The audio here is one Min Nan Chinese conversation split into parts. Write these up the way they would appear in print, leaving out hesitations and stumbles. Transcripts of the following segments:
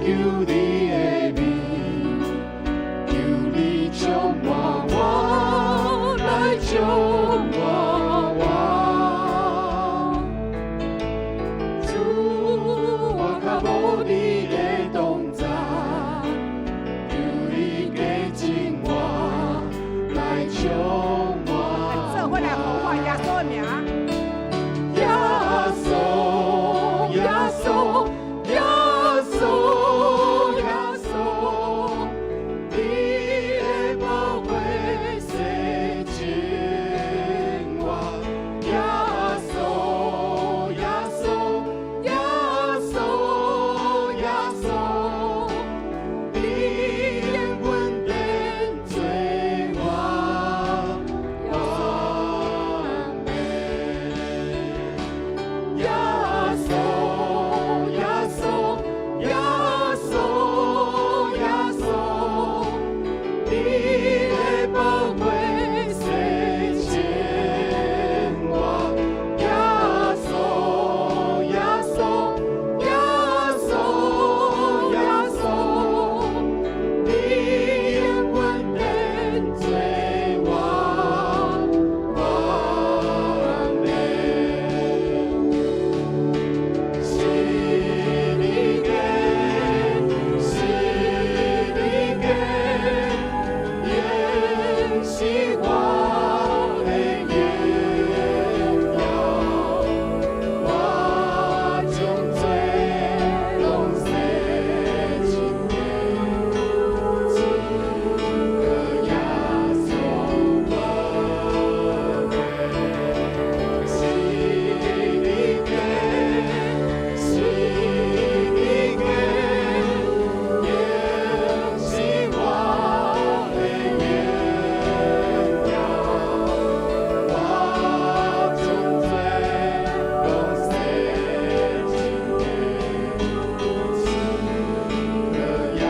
求你的面，求你充滿我，來充滿我。主，我較無你的同在，求你潔淨我，來充滿。做伙來呼喚耶穌的名。耶穌，耶穌，耶穌，耶穌，你的寶血洗淨我。耶穌，耶穌，耶穌，耶穌，你的恩典做我完美。耶穌，耶穌，耶穌，耶穌，你的寶血洗淨我。耶穌，耶穌，耶穌，耶穌，你的恩典做我完美。是你給，是你給，仍是我的榮耀。我將罪攏洗淨的，只可耶穌寶血。是你給，是你給，仍是我的榮耀。我將罪攏洗淨的，只可耶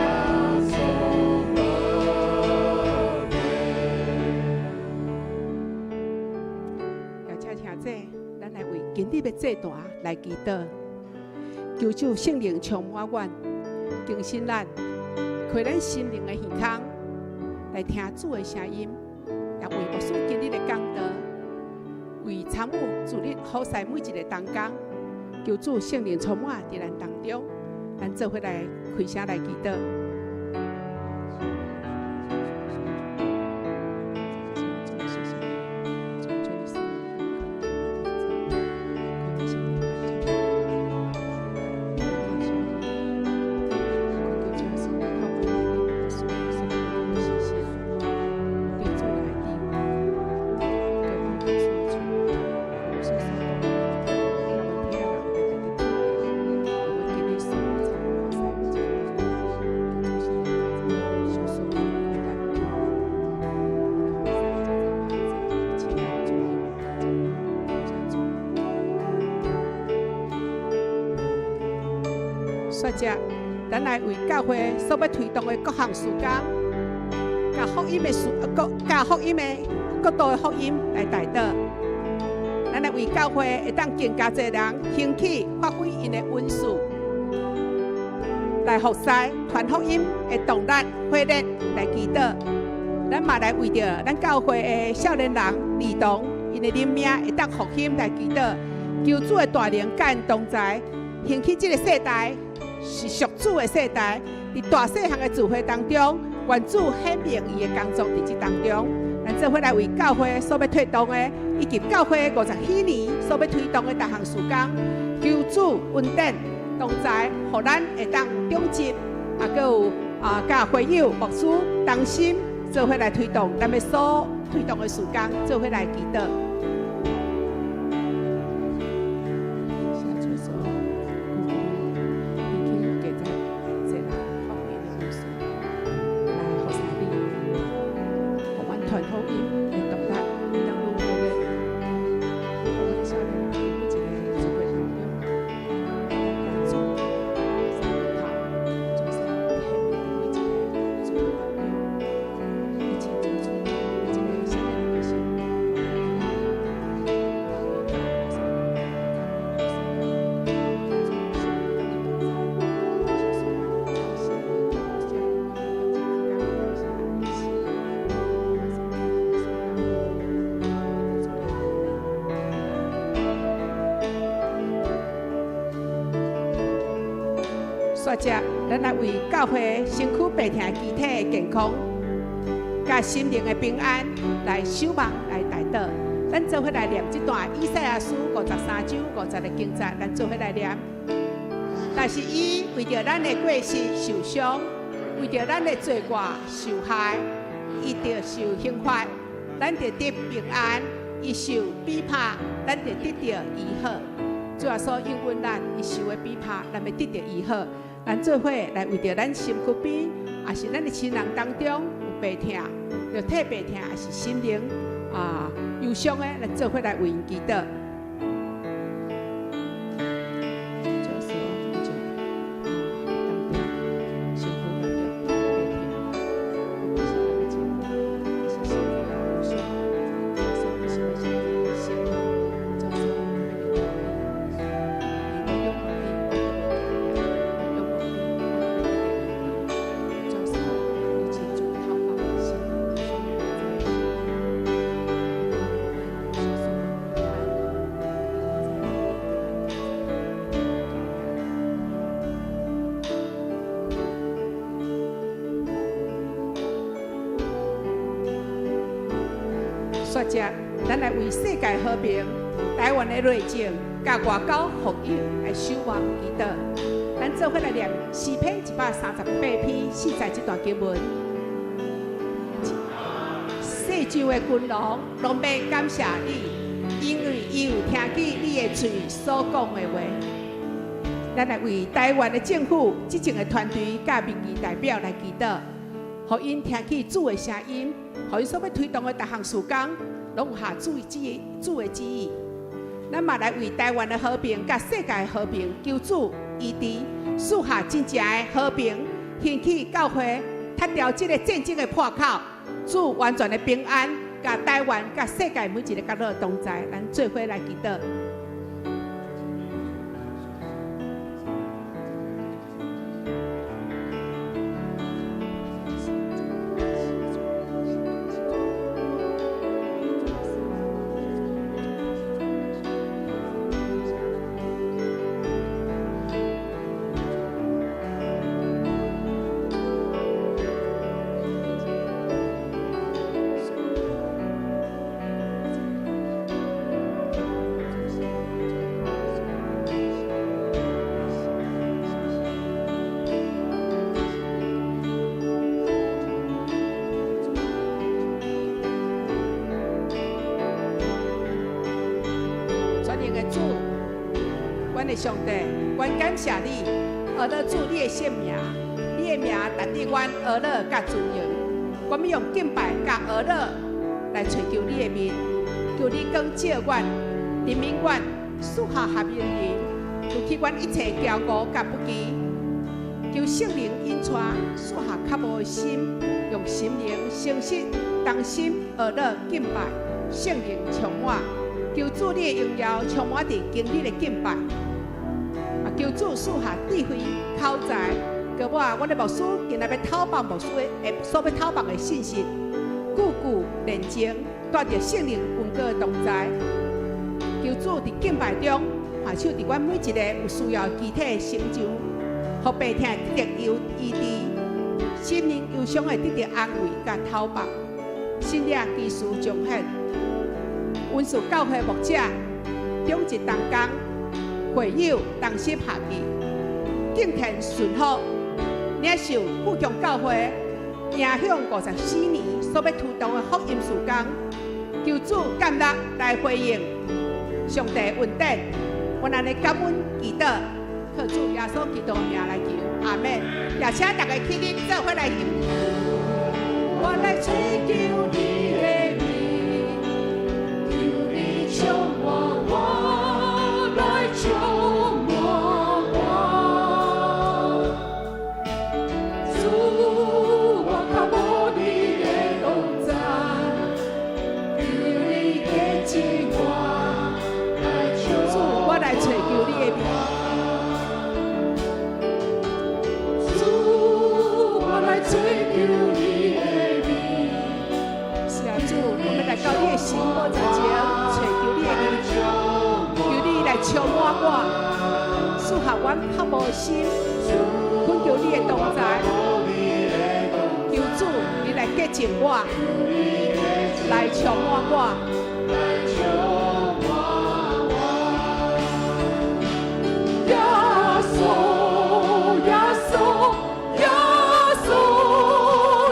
穌寶血。邀請聽者，咱來為今日的祭壇來祈禱，求主聖靈充滿阮，更新咱，開咱心靈的耳孔，來聽主的聲音，也為牧師今日的講道，為參與主日服侍每一个同工，求主聖靈充滿佇咱當中，咱做伙來開聲來祈禱。說者，咱來為教會所欲推動的各項事工，佮福音的事，各佮福音的國度的福音來代禱。咱來為教會會當更加濟人興起發揮𪜶的恩賜，來服侍傳福音的動力火熱來祈禱。咱嘛來為著咱教會的少年人、兒童，𪜶的靈命會當復興來祈禱，求主的大能佮𪜶同在，興起這個世代是屬主的世代，佇大細項的聚會當中，願主顯明伊的工作佇這當中。咱做伙來為教會所欲推動的，以及教會50禧年所欲推動的逐項事工，求主恩典同在，予咱會當長執，啊，閣有啊，佮會友牧師同心做伙來推動咱欲所推動的事工，做伙來祈禱。煞接，咱來為教會身軀病疼肢體的健康，佮心靈的平安來守望來代禱。咱做伙來念這段以賽亞書53章50的經節，咱做伙來念。但是伊為著咱的過失受傷，為著咱的罪過受害，伊著受刑罰，咱就得平安；伊受逼迫，咱就得著醫好。主耶穌應允咱，伊受的逼迫，咱欲得著醫好。咱做伙來為著咱身軀邊，抑是咱的親人當中有病疼、肉體病疼，抑是心靈憂傷的，咱做伙來為𪜶祈禱。煞接，咱來為世界和平、台灣的內政、佮外交復育來守望祈禱。咱做伙來念詩篇138篇4節這段經文。世上的君王攏欲感謝你，因為伊有聽見你的喙所講的話。咱來為台灣的政府執政的團隊佮民意代表來祈禱，予𪜶聽見主的聲音，予𪜶所欲推動的逐項事工，攏有合主的旨意，主的旨意。咱嘛來為台灣的和平佮世界的和平，求主醫治，賜下真正的和平，興起教會，拆掉這个戰爭的破口，主完全的平安，佮台灣佮世界每一个角落同在，咱做伙來祈禱。全能的主，阮的上帝，阮感謝你，呵咾主你的聖名，你的名值得阮呵咾佮尊榮。阮欲用敬拜佮呵咾來揣求你的面，求你光照阮，憐憫阮，賜下合用靈，除去阮一切驕傲佮不羈。求聖靈引帶，賜下渴慕的心，用心靈誠實同心呵咾敬拜，聖靈充滿。求主你的榮耀充滿佇今日的敬拜，啊！求主賜下智慧、口才，閣我阮的牧師今仔欲透放牧師的所欲透放的信息，句句連情，帶著聖靈恩膏的同在。求主佇敬拜中，按手佇阮每一個有需要的肢體身上，予病疼得著醫治，心靈憂傷的得著安慰佮透放，神蹟奇事彰顯。恩賜教會牧者，長執同工，會友同心合意，敬虔順服，領受富強教會迎向54年所欲推動的福音事工，求主降力來回應上帝恩典，阮按呢感恩祈禱，靠主耶穌基督的名來求，阿們。也請大家起立，做伙來吟。我來追求你的面，求你充滿我，來充滿我。主，我渴慕你的同在，求你潔淨我，來充主，我來揣求你的面。主，我來追求你的面。是啊，主，我們來到你的聖寶座前，揣求你的面，求你來充滿我，賜予阮渴慕的心，懇你的同在，求主你來潔淨我，來充滿我。耶穌，耶穌，耶穌，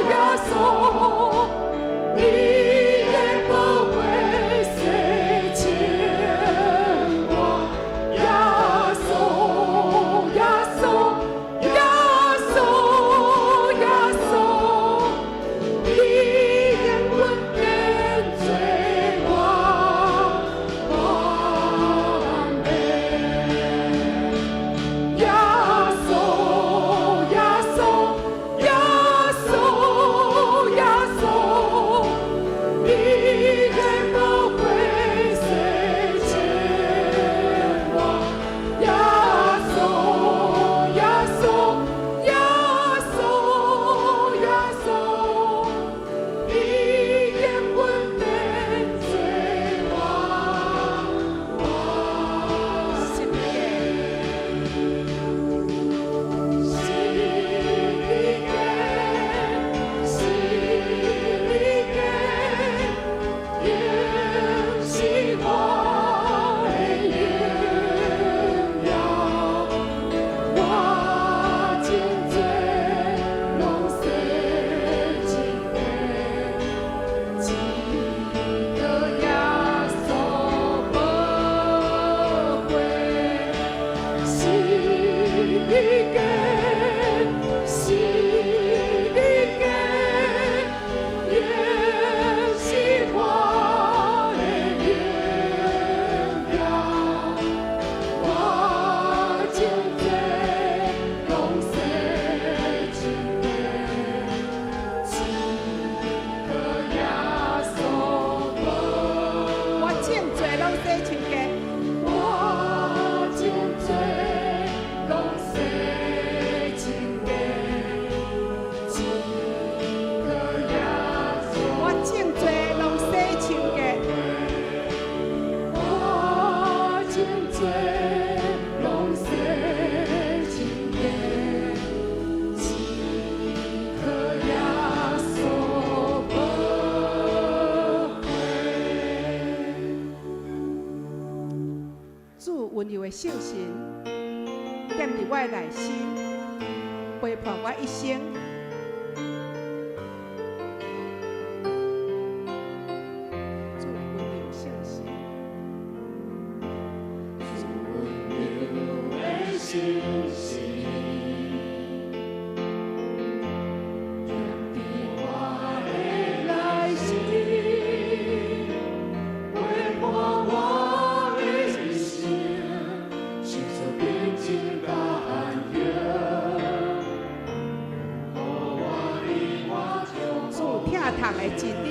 耶穌，你的寶血洗淨我。耶穌，耶穌，耶穌，耶穌，你永遠變做我完美。耶穌，耶穌，耶穌，耶穌，你的寶血洗淨我。耶穌，耶穌，耶穌，耶穌，你永遠變做我完美。十字架，十字架，仍是我的榮耀。我真罪攏洗淨的，只靠耶穌寶血。十字架，十字架，仍是我的榮耀。我真罪攏洗淨的，只靠耶穌寶。我真罪攏洗清潔，我真罪攏洗清潔，只靠耶穌。我真罪攏洗清潔，我真罪攏洗清潔，只靠耶穌寶血。主溫柔的聖神，踮佇我的內心，陪伴我一生。主溫柔聖神，主溫柔的聖神，踮佇我的內心，陪伴我的一生，尋索平靜佮安寧，予我你我主疼痛的真理，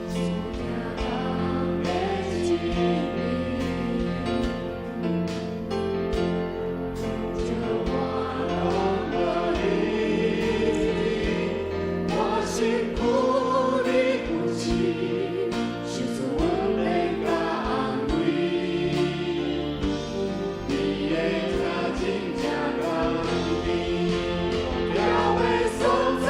主疼痛的真理，叫我攏無你，我身軀你扶持，受主溫暖佮安慰，你的疼真正甘甜，了的所在。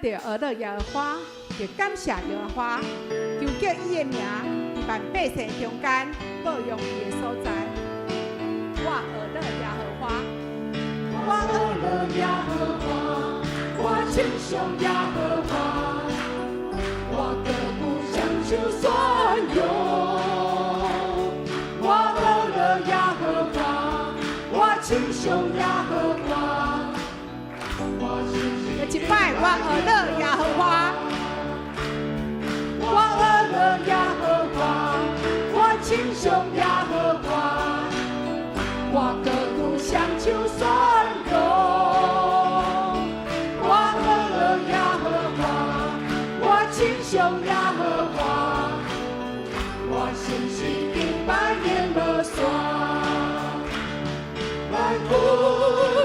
著學樂耶和華，著感謝耶和華，求叫伊的名佇萬百姓中間報揚伊的所在。我學樂耶和華，我學樂耶和華，我稱頌耶和華，我閣有雙手宣揚。我學樂耶和華，我稱頌耶和華，我信心一擺我學樂耶和華，我學樂耶和華，我稱頌耶和華，我閣有雙手宣揚。我學樂耶和華，我稱頌耶和華，我信心敬拜永無煞。萬軍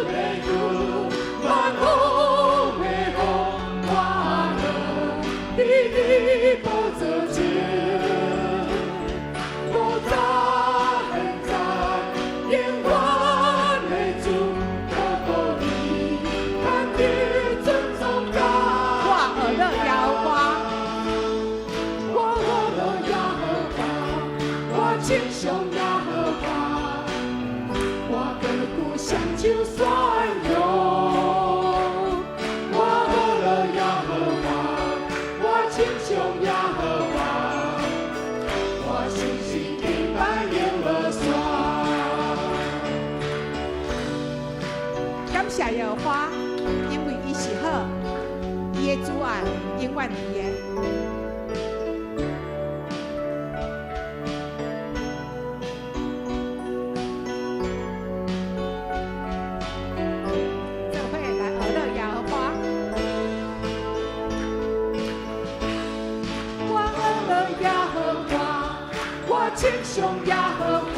的主，萬王的王，我樂佇你寶座前，古早現在永遠的主，高高你看得尊崇高。我學樂耶和華，我學樂耶和華，我稱頌耶和華，我閣有雙手宣揚。我學樂耶和華，我稱頌耶和華，我信心敬拜永無煞。感謝耶和華，因為伊是好，伊的慈愛永遠佇的。做伙來學樂耶和華，我學樂耶和華，我稱頌耶和華，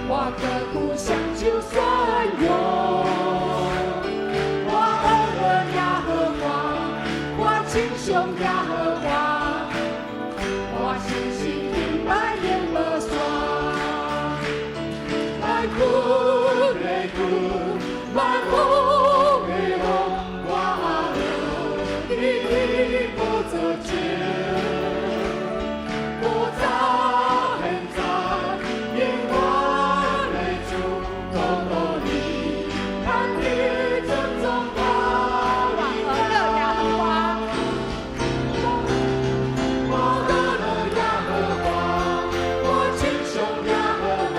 我閣有雙手宣揚。我學樂耶和華，我稱頌耶和華，我信心敬拜永無煞。萬軍的主，萬王的王，我樂佇你寶座前，古早現在永遠的主，高高你看你尊崇高。我學樂耶和華，我學樂耶和華，我稱頌耶和華，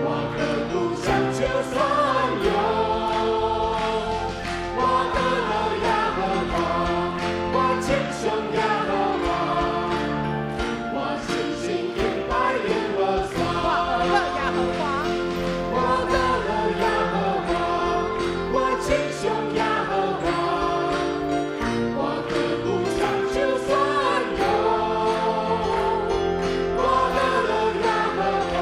我閣有雙手宣揚。我學樂耶和華，我稱頌耶和華，我信心敬拜永無我煞。學樂耶和華，我學樂耶和華，我稱頌耶和華，我閣有雙手宣揚。我學樂耶和華，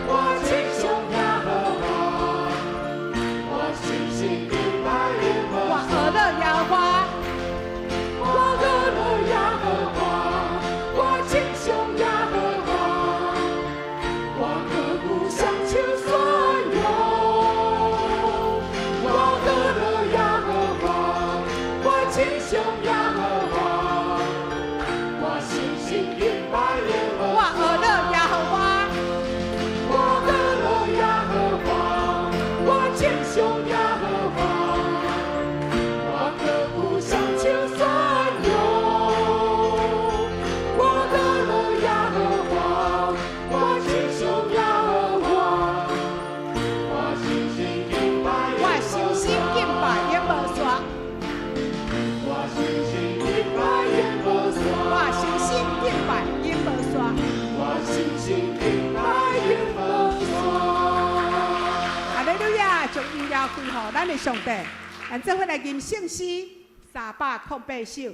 我稱頌耶和華，我信心敬拜永無我學樂耶和華，我學樂耶和華，我稱頌耶和華，我閣有雙手宣揚。我學樂耶和華，我稱頌耶和華，我信心敬拜永無我學樂耶和華，我學樂耶和華，我稱頌耶和華，我閣有雙手宣揚。我學樂耶和華，我稱頌耶和華，我信心敬拜我信心敬拜永無煞，我信心敬拜永無我煞。信心敬拜永無煞。我信心敬拜永無煞。哈利路亞，將榮耀歸予咱的上帝。咱做伙來吟聖詩308首。